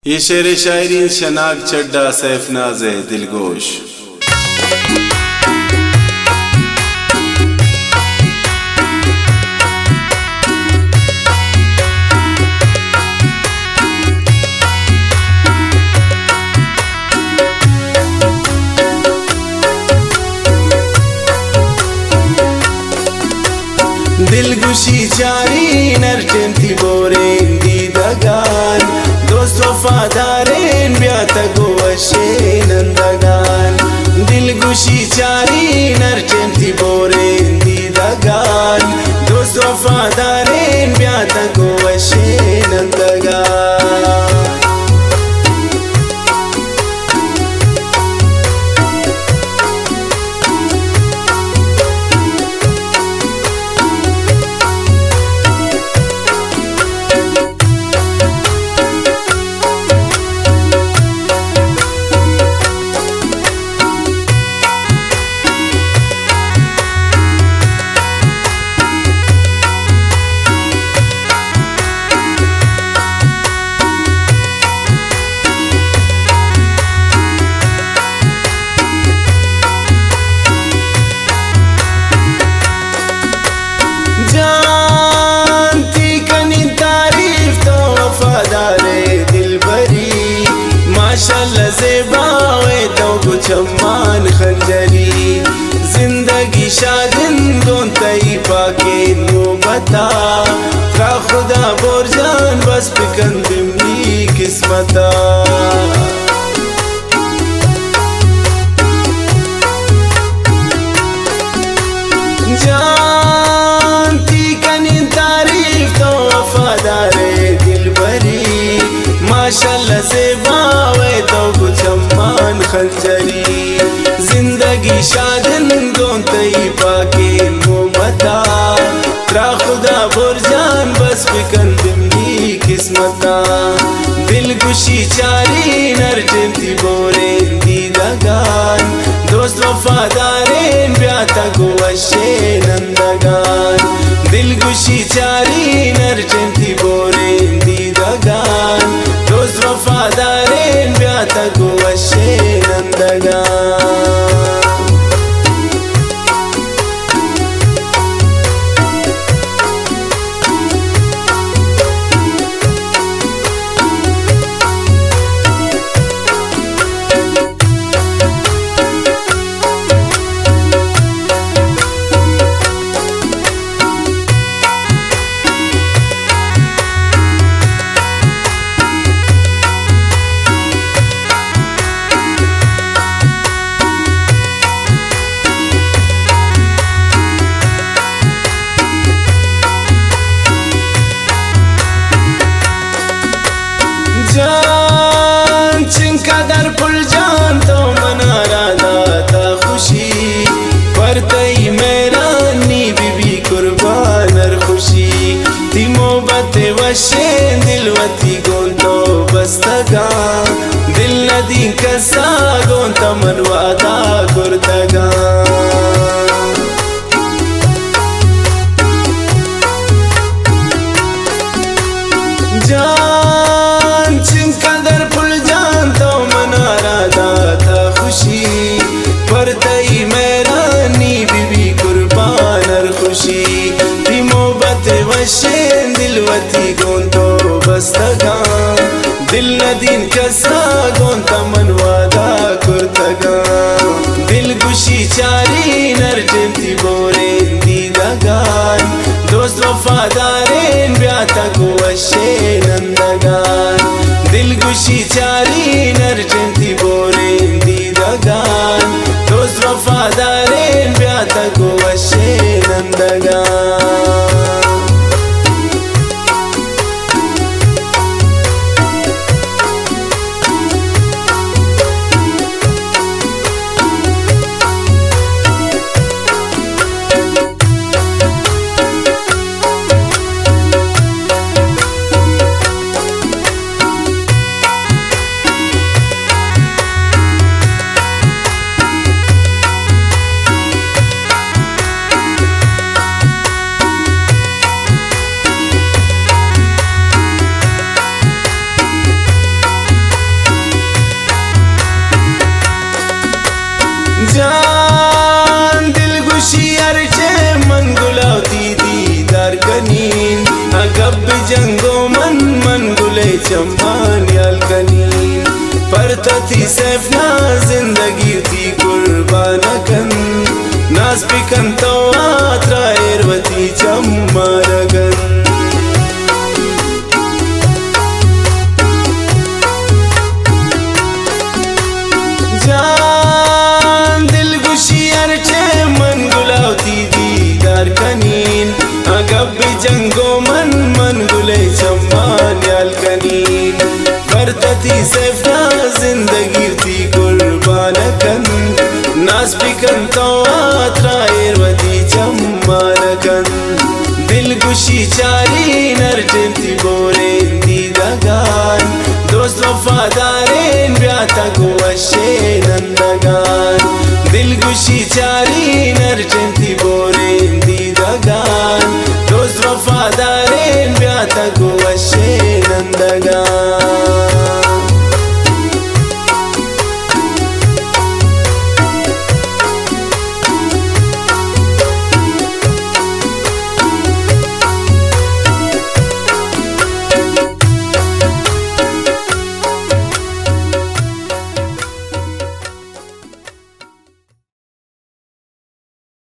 اے شعر ءِ شاعر اِنت شہناگ چڈا، سیف ناز ءِ دلگوش۔ دلگوشی چارین ہر ٹیم تئی بورین دیدگان، دوست وفادارین بیاتگ و وشین نندگان۔ دلگوشی چارین ہر ٹیم تئی بورین دیدگان، دوست وفادارین بیاتگ و وشین نندگان۔ جان تئی کنیں تعریف، تو وفادار ئے دلبری، ماشاءاللہ زیبا ئے تو گوں چمان خنجری۔ زندگی شادن گوں تئی پاکیں نوبتا، ترا خدا برجان بس بکن دمی قسمتا۔ جان تئی کنیں تعریف، تو وفادار ئے دلبری، ماشاءاللہ زیبا ئے تو گوں چمان خنجری۔ زندگی شادن گوں تئی پاکیں نوبتا، ترا خدا برجان بس بکن دمی قسمتا۔ دلگوشی چارین ہر ٹیم تئی بورین دیدگان، دوست وفادارین بیاتگ و وشین نندگان۔ دلگوشی چارین ہر ٹیم تئی بورین دیدگان، دوست وفادارین بیاتگ و وشین نندگان۔ جان چنکدر پل جان تو منارا داتا خوشی، پر تئی مہرانی بی بی قربان ہر خوشی۔ تئی محبت وشیں دل وتی گوں تو بستگاں، دل ندی کسا گوں تو من وعدہ کرتگاں۔ جان چنکدر پل جان تو منارا داتا خوشی، پر تئی مہرانی بی بی قربان ہر خوشی۔ تئی محبت وشیں دل وتی گوں تو بستگاں، دل ندین کسا گوں تو من وعدہ کرتگاں۔ دلگوشی چارین ہر ٹیم تئی بورین دیدگان، دوست وفادارین بیاتگ و وشین نندگان۔ دلگوشی چارین ہر ٹیم تئی بورین دیدگان، دوست وفادارین بیاتگ و وشین نندگان۔ جان دلگوشی ہرچے من گلا وتی دیدار کنین، اگہ بجنگو من، من گلے چمان یال کنین۔ پر تتی سیف نا زندگی تی قربان کن، ناز بکن تو آترا ایر وتی چمان کن۔ جان دلگوشی ہرچے من گلا وتی دیدار کنین، اگہ بجنگو من، من گلے چمان یال کنین۔ پر تتی سیف نا زندگی تی قربان کن، ناز بکن تو آترا ایر وتی چمان کن۔ دلگوشی چارین ہر ٹیم تی بورین دیدگان، دوست وفادارین بیا تک وشین اندگان۔ دلگوشی چارین ہر ٹیم